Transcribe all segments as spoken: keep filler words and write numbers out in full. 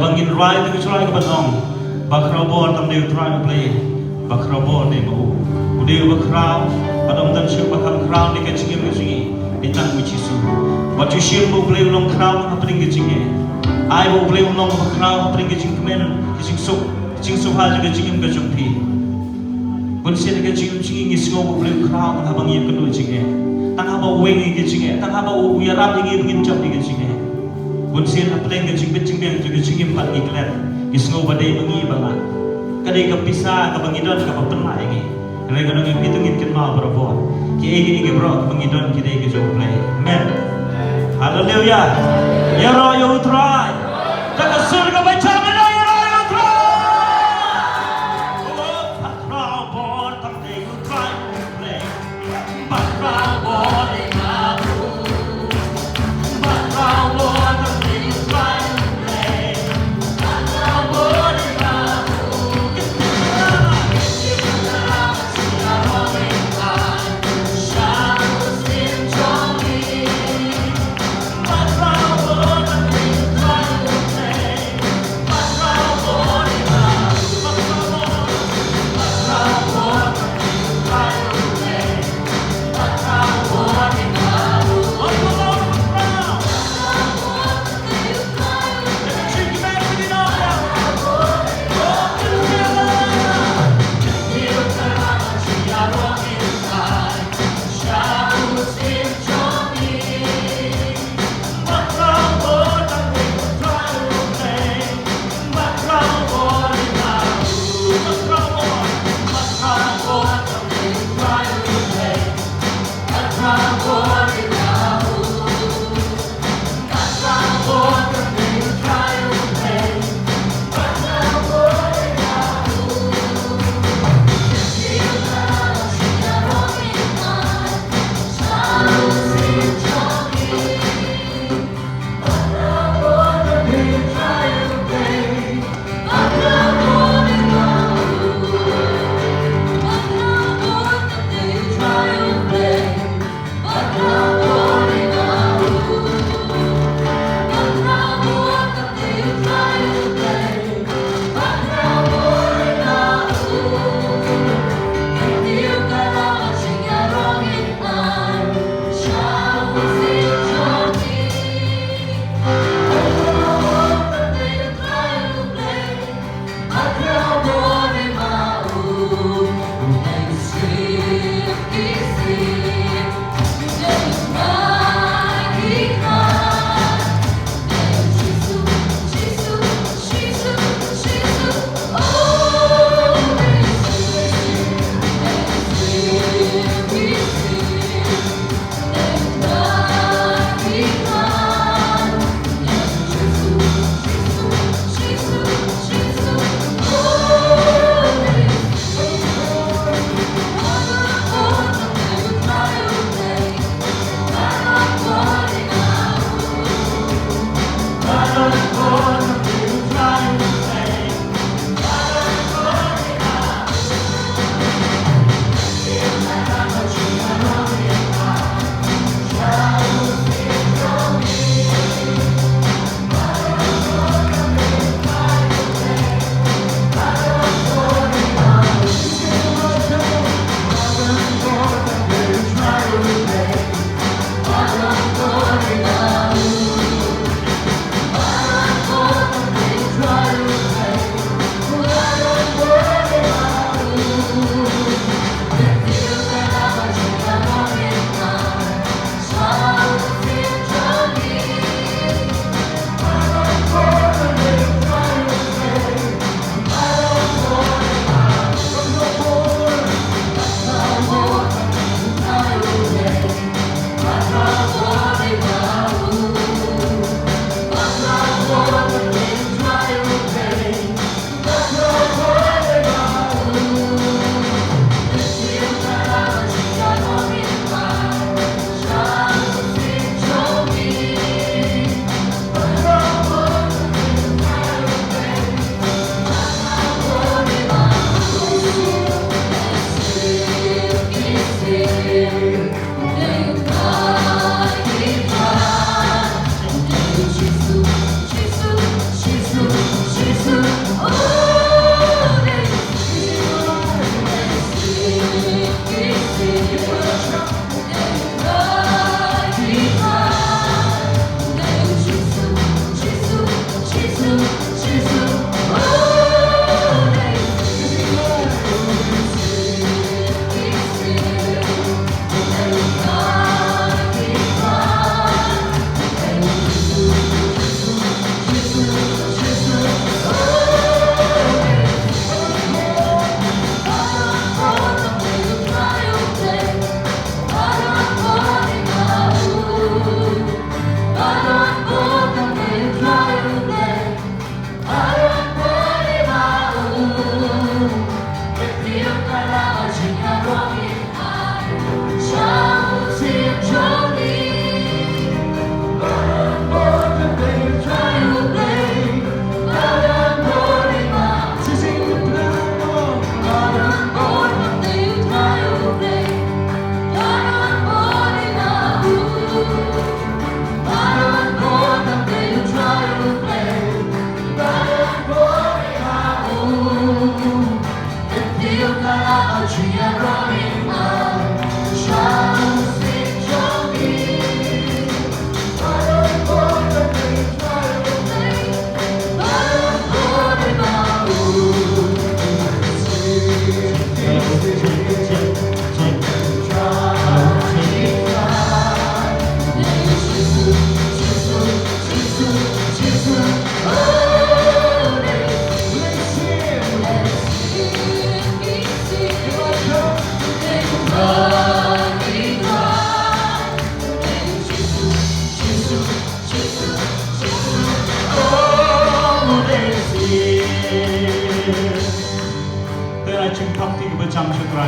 Ba ngin rwai ïa ka jingrwai kaba ong, ba khraw bor tang dei U Trai U Blei, ba khraw bor dei ma u. U dei uba khraw, ba dang don shuh ba kham khraw ïa ka jingim ka jong ngi, dei tang U Jisu. Wat ju shim ba U Blei u long khraw hapdeng ka jingeh. Ai ba U Blei u long uba khraw hapdeng ka jingkmen, ka jingsuk, ka jingsuk ha ka jingim ka jong phi. Bun sien ha ka jingim jong ngi ngi sngew ba U Blei u khraw tang haba ngi ïakynduh jingeh. Tang haba u weng ïa ka jingeh, tang haba u ïarap ïa ngi ba ngin jop ïa ka jingeh. Bun sien hapdeng ka jingbit jingbiang jong ka jingim pat ngi klet, ngi sngew ba dei ma ngi ba lah. Ka dei ka pisa kaba ngi don kaba pynlah ïa ngi. Hynrei ka dang ïa phi to ngin kynmaw barabor, kiei kiei ki baroh ba ngi don ki dei ki jong U Blei. Amen. Haleluya. Ïaroh ïa U Trai. Da ka sur kaba jam ïaroh ïa U Trai. Oh, ba khraw bor tang dei U Trai U Blei. Ba khraw bor dei ma u. Ba khraw bor tang dei U Trai U Blei. Ba khraw bor dei ma u. Ha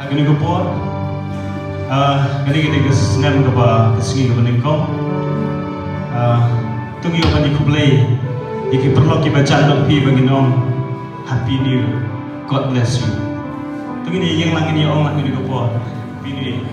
kane ka por, ah, kane ka dei ka snem kaba, ka sngi kaba nyngkong. Ah, to ngin ïa ban ïa khublei ïa ki paralok kiba jan lok phi ba ngin ong Happy New Year, God bless you. To ngin ïa ïeng lang, ngin ïa ong lang ha kane ka por, Happy New Year.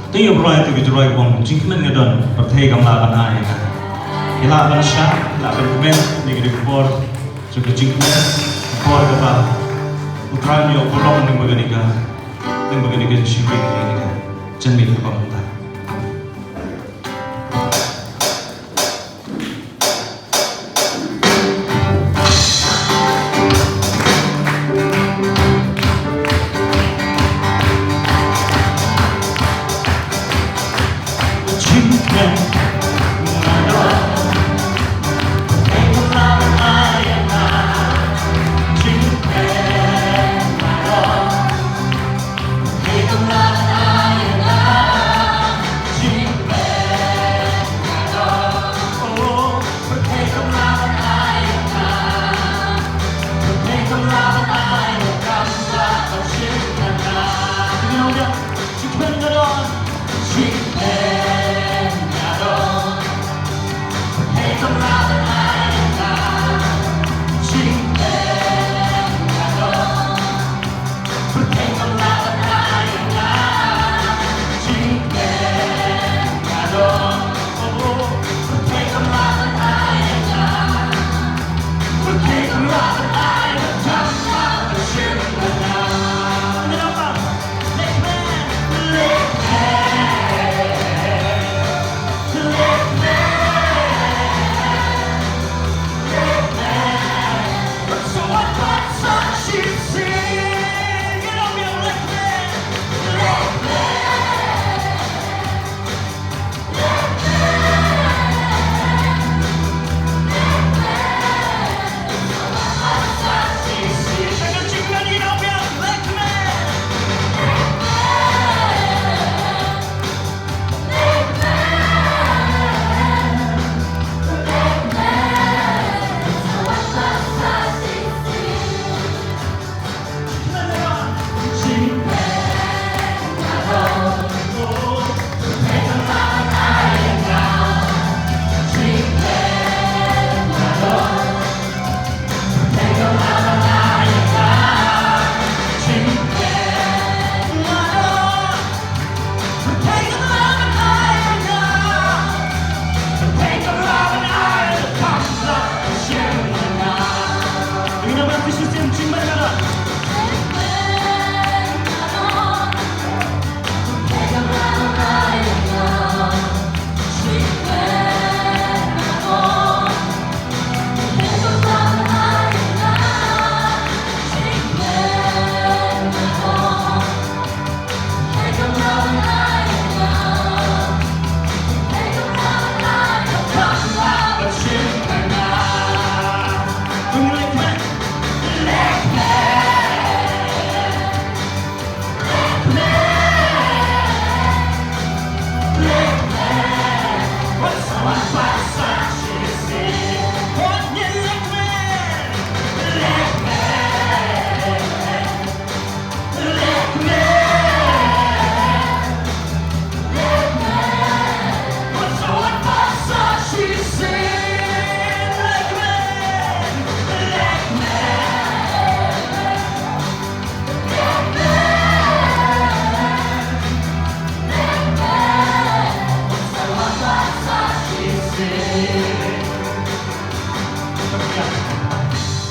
Te ïa u Blei, te ka jingkyrkhu, jingkmen nga don, pyrthei kam lah ban ai ïa nga. Ki lah ban shah, ki lah ban kmen, ïa ka dei ka por jong ka jingkmen, ka por kaba U Trai u ïoh burom lyngba kane ka, lyngba kane ka jingshakri, kane ka jingmih kaba mynta.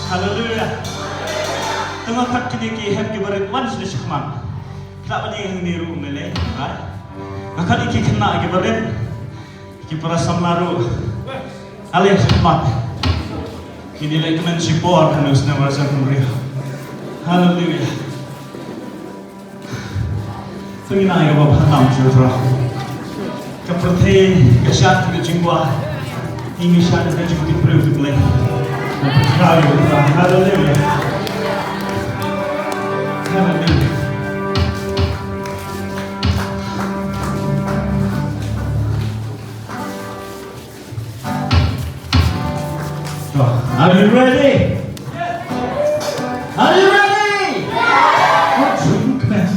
Haleluia. Tang nga khot kine ki hep ki barit wan sha khmat. Khlak ban ïeng hangne ruh, ym lei lei. Nga khot ïa ki khynnah ki barit, ki para samla ruh. Ale khmat. Kine leh kmen shipor ha une u snem ba la jan kumne. Haleluia. To ngin ai kaba bha tam sha U Trai. Ka pyrthei ka shad ka jingkwah, ngi shad ka jingtip briew. Ka Blei ka pyrthei ka pyrthei. Haleluya. Haleluya. Are you ready? Are you ready? Yes.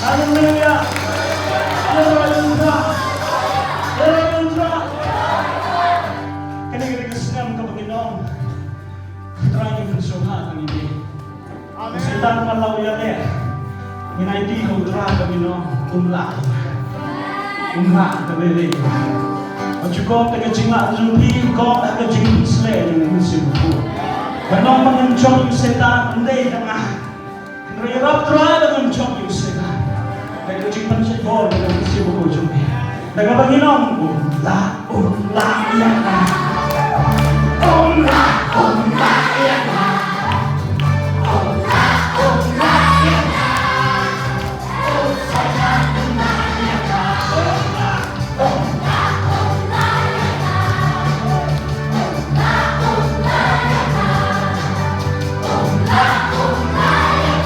Haleluya. Haleluya. Kane ka dei ka snem kaba ngin ong, Trai, ngi pynsngewbha ïa ngi. Amen. Soitan man la u ïaleh, ngin aiti ha u Trai ba ngin ong, um lah. Um lah, ka dei. Ba shu kop da ka jinglah jong phi, kop da ka jingpynshlei jong u Mynsiem Bakhuid. Ban ong ba ngin jop ïa u Soitan, ym dei da nga. Hynrei ïarap Trai ba ngin jop ïa u Soitan da ka jingpynshait bor jong u Mynsiem Bakhuid jong me. Da kaba ngin ong, um lah, um lah ïa nga. Um lah, um lah ïa nga. Um lah, um lah ïa nga. Um Soitan, um lah ïa nga. Um lah, um lah ïa nga. Um lah, um lah ïa nga. Um lah, um lah ïa nga.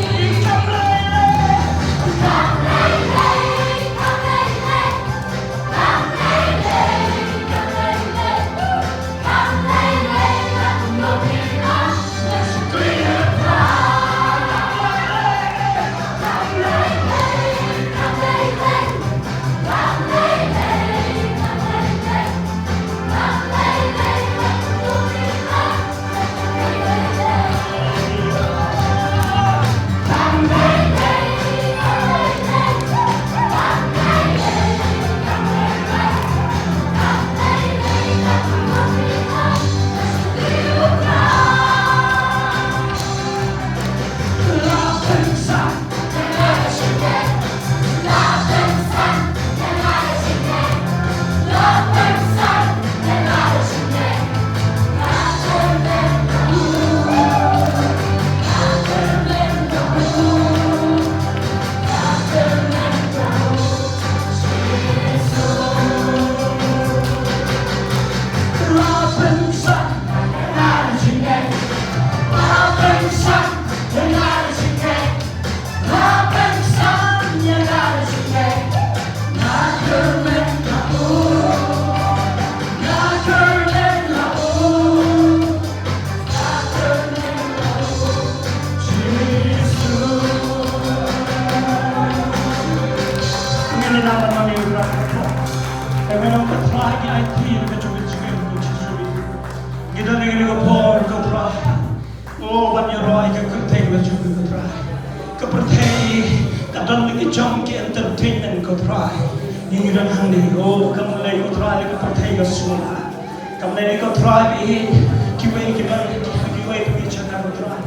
Ngi don ha kane ka por, ko Trai. O, ban ïaroh ïa ka kyrteng ka jong me, ko Trai. Ka pyrthei ka don ki jong ki entertainment, ko Trai. Ngi don hangne, o, kam lei, ko Trai, ka pyrthei ka sngewbha. Kam lei, ko Trai, kiwei kiba, kiwei kiba ki jana, ko Trai.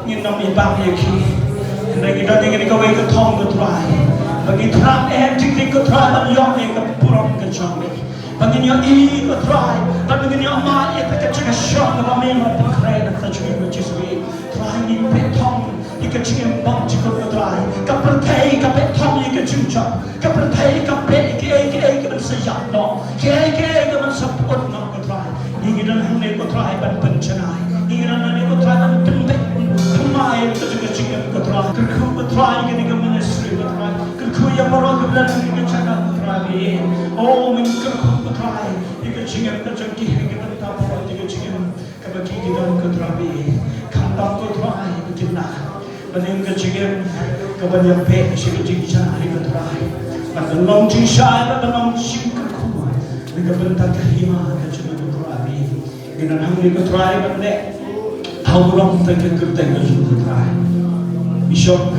Ngin ym ibang ïa ki. Hynrei ngi don ïa kawei ka thong, ko Trai, ba ngi thrang eh tik tik, ko Trai, ban ïoh ïa ka burom ka jong me. Ba ngin ïohi, ko Trai, ba ngin ïoh mad ïa ka jingshong kaba me la pynkhreh na ka jingim, ko Jisu. Trai, ngi peit thong ïa ka jingim bymjukut, ko Trai. Ka pyrthei ka peit thong ïa ka jingjop. Ka pyrthei ka peit ïa kiei kiei kiban sa ïap noh, kiei kiei kiban sa pyut noh, ko Trai. Ngi don hangne, ko Trai, ban pynjanai. Ngi don hangne, ko Trai, ban pynbeit, pynmai ïa ka jingim, ko Trai. Kyrkhu, ko Trai, ïa kane ka ministry, ko Trai. Kyrkhu ïa baroh kiba don ha kane ka jaka, ko Trai. O, ngi kyrkhu, ko Trai, ïa ka jingim ka jong ki, ïa ka bynta baroh ïa ka jingim kaba ki, ki don, ko Trai. Khamtam, ko Trai, ba kin lah ban im ka jingim kaban ïapeit sha ka jingshai, ko Trai. Bad ban long jingshai, bad ban long jingkyrkhu na ka bynta ka hima ka jong me, ko Trai. Ngi don hangne, ko Trai, ban leh ha u burom bad ka kyrteng ka jong me, ko Trai. Bishop, ha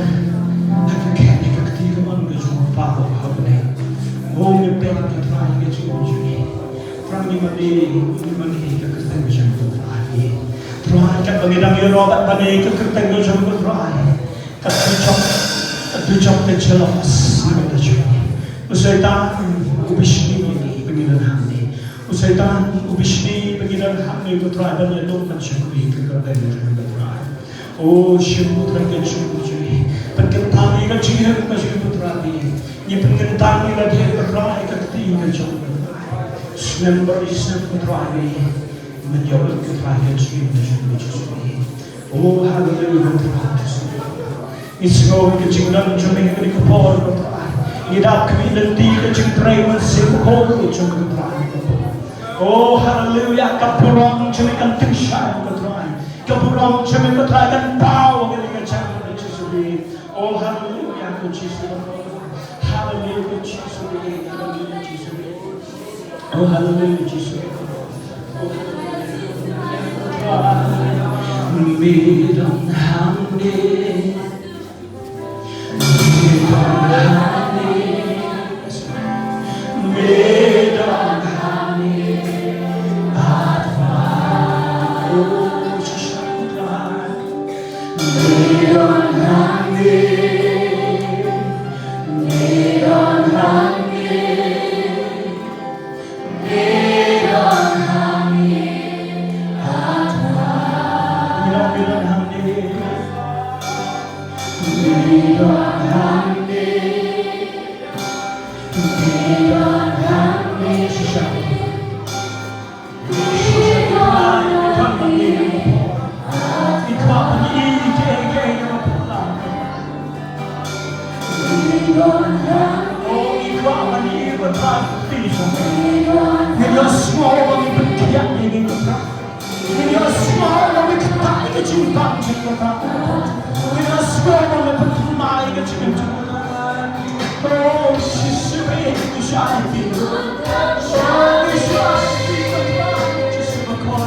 ka khet, ha ka kti kamon ka jong u Kpa ha bneng. Mo, ngi peit, ko Trai, ka jingim jong ngi. Trai, ngi mane, ngi mane ha ka kyrteng ka jong me, ko Trai. Trai, katba ngi dang ïaroh bad mane ha ka kyrteng ka jong me, ko Trai, ka dujok, ka dujok ka jealous na ka bynta jong ngi. U Soitan u bishni ïa ngi ba ngi don hangne. U Soitan u bishni ba ngi don hangne, ko Trai, ban ïalum ban shakri ha ka kyrteng ka jong me, ko Trai. O, shim, ko Trai, ka jingim jong ngi. Pynkyntang ïa ka jingim ka jong ngi, ko Trai. Ngi pynkyntang ïa lade, ko Trai, ha ka kti ka jong me. Snem bad snem, ko Trai, ngi ïoh, ko Trai, ka jingim ka jong me, ko Jisu. O, haleluya, ko Trai Jisu. Ngi sngew ïa ka jingdon jong me ha kane ka por, ko Trai. Ngi dap khmih lynti ïa ka jingtrei mynsiem bakhuid jong me, ko Trai. O, haleluya, ka burom jong me kan tyngshaiñ, ko Trai. Ka burom jong me, ko Trai, kan paw ha kane ka jaka, ko Jisu. O, haleluya, ko Jisu. Haleluya, ko Jisu. Haleluya, ko Jisu. O, haleluya, Jisu. Me don hangne. Me don hangne. Me don hangne. Atma. O, shisha, ko Trai. Me don hangne. Me don hangne. Me don hangne, Atma. Me don, me don hangne. Me don hangne. Me don hangne. Shisha. Shisha. Me don hangne. Ngi kwah ban ïohi ïa kiei kiei kiba pynlong. O, ngi kwah ban ïohi, ko Trai, ka kti jong me. Ngi ïohsngew ba me pynkhiah ïa ngi, ko Trai. Ngi ïohsngew ba me ktah ïa ka jingbam jong ngi, ko Trai. Ngi ïohsngew ba me pynthymmai ïa ka jingim jong ngi. O, Jisu, ngi shah ïa phi. O, ngi shah ïa phi, ko Trai. Jisu, ko Trai.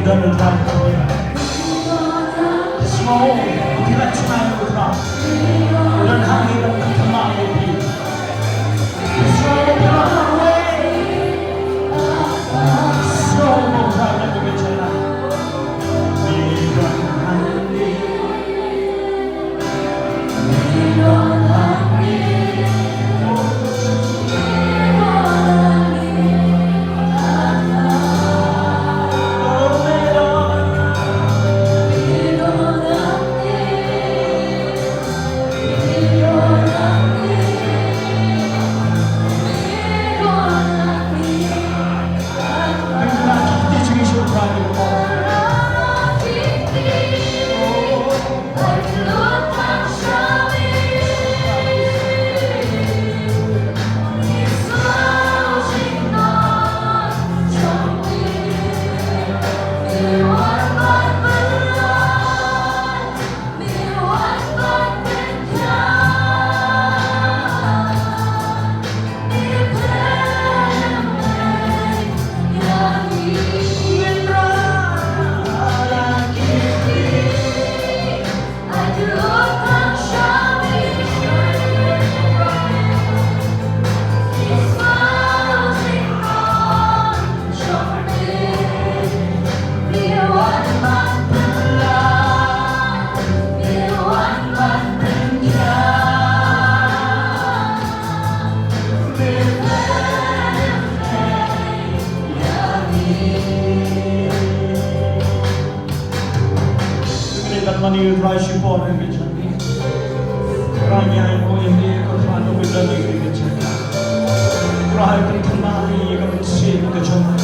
Kane ka mani u Trai shipor ïa ka jong ngi. Trai ngi ai nguh ïa ngi ko Trai, to pyndonkam ïa ka jong ngi. Trai pynthymmai ïa ka mynsiem ka jong ngi.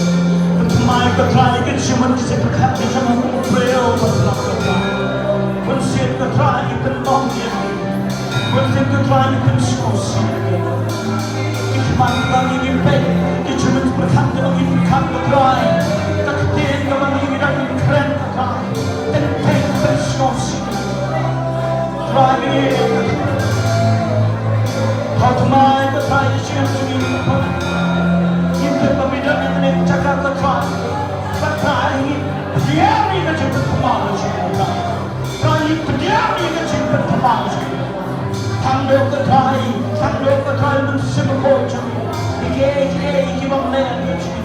Pynthymmai ko Trai ïa ka jingmut ka jingpyrkhat ka jong ngi ko Trai, ko Trai. Mynsiem ko Trai ïa ka pynlong ïa ngi. Mynsiem ko Trai ïa ka pynsngewsih ïa ngi. Ngi khmat ba ngi, ngi peit ka jingmut pyrkhat kaba ngi pyrkhat ko Trai. Ka ktien kaba ngi, ngi dang kren ko Trai. Teng teng ka pynsngewsih. Trai ngi, ha u thymmai ko Trai, ka jingim jong ngi ka pynlong. Ngi tip ba ngi dang ïa kane ka jaka ko Trai. Ko Trai ngi pdiang ïa ka jingpynthymmai jong ngi ko Trai. Trai ngi pdiang ïa ka jingpynthymmai jong ngi. Tang da ko Trai, tang da ko Trai, Mynsiem Bakhuid jong ngi. Ïa kiei kiei kiba ym leh ïa ka jingim.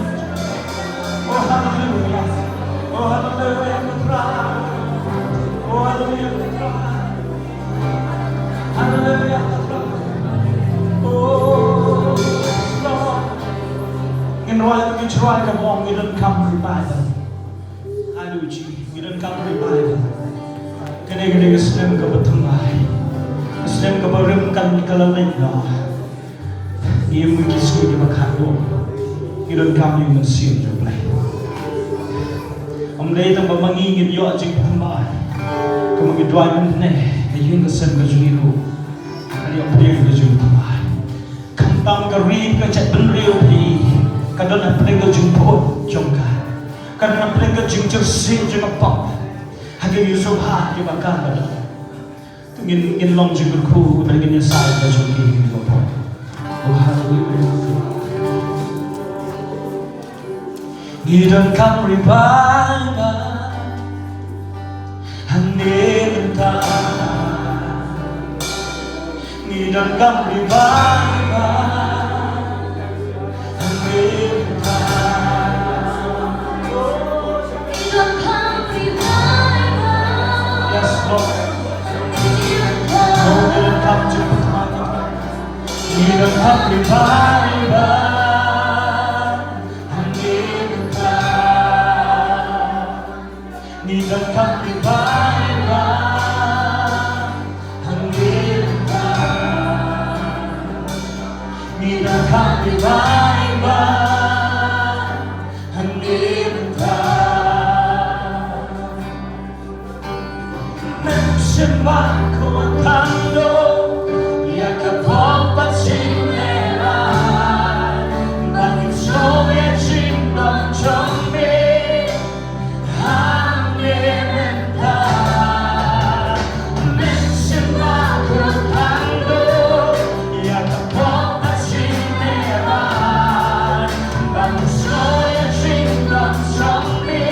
Oh, haleluya. Oh, haleluya, ko Trai. Oh, haleluya, ko Trai. Haleluya, ko Trai. Oh, yes, Lord. Ngin rwai, ngin rwai ka bong, ngi donkam revival. Haleluya, ngi donkam revival. Kane, kane ka snem kaba thymmai. Ka snem kaba rim kan ka la leit noh. Ngi ïa mih ki sngi kiba khatduh. Ngi donkam ïa u Mynsiem jong U Blei. Ym dei tang ba ma ngi ngin ïoh jingpynbha. Kumba ngi duwai mynne, ha ïing ha sem ka jong ngi ruh. Ngi ïoh pdiang ïa ka jingpynbha. Khamtam ka ri ka jaitbynriew phi. Ka don hapdeng ka jingphuh jong ka. Ka don hapdeng ka jingjyrsieh jong ka pop. Ha ka ïing sngewbha kiba ka don. Ngin, ngin long jingkyrkhu, ngin ïa sa ïa ka jong ki, ngin ïa poi. Oh, haleluya. Ngi donkam revival, hangne mynta. Ngi donkam revival. Yes, Lord. Lord, we don't come to revival. We don't come revival. Ngi donkam revival, hangne mynta. Ngi donkam revival, hangne mynta. Mynsiem Bakhuid tang da, ïa ka pop bad jinglehraiñ, ban sngewthuh ïa ka jingdon jong me. Hangne mynta, Mynsiem Bakhuid tang da, ïa ka pop bad jinglehraiñ, ban sngewthuh ïa ka jingdon jong me.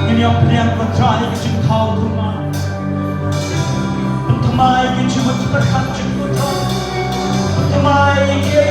Ngin ïa pdiang ko Trai ka jingthaw thymmai. Pynthymmai ïa ki jingmut jingpyrkhat jong ko Trai. Pynthymmai ïa ki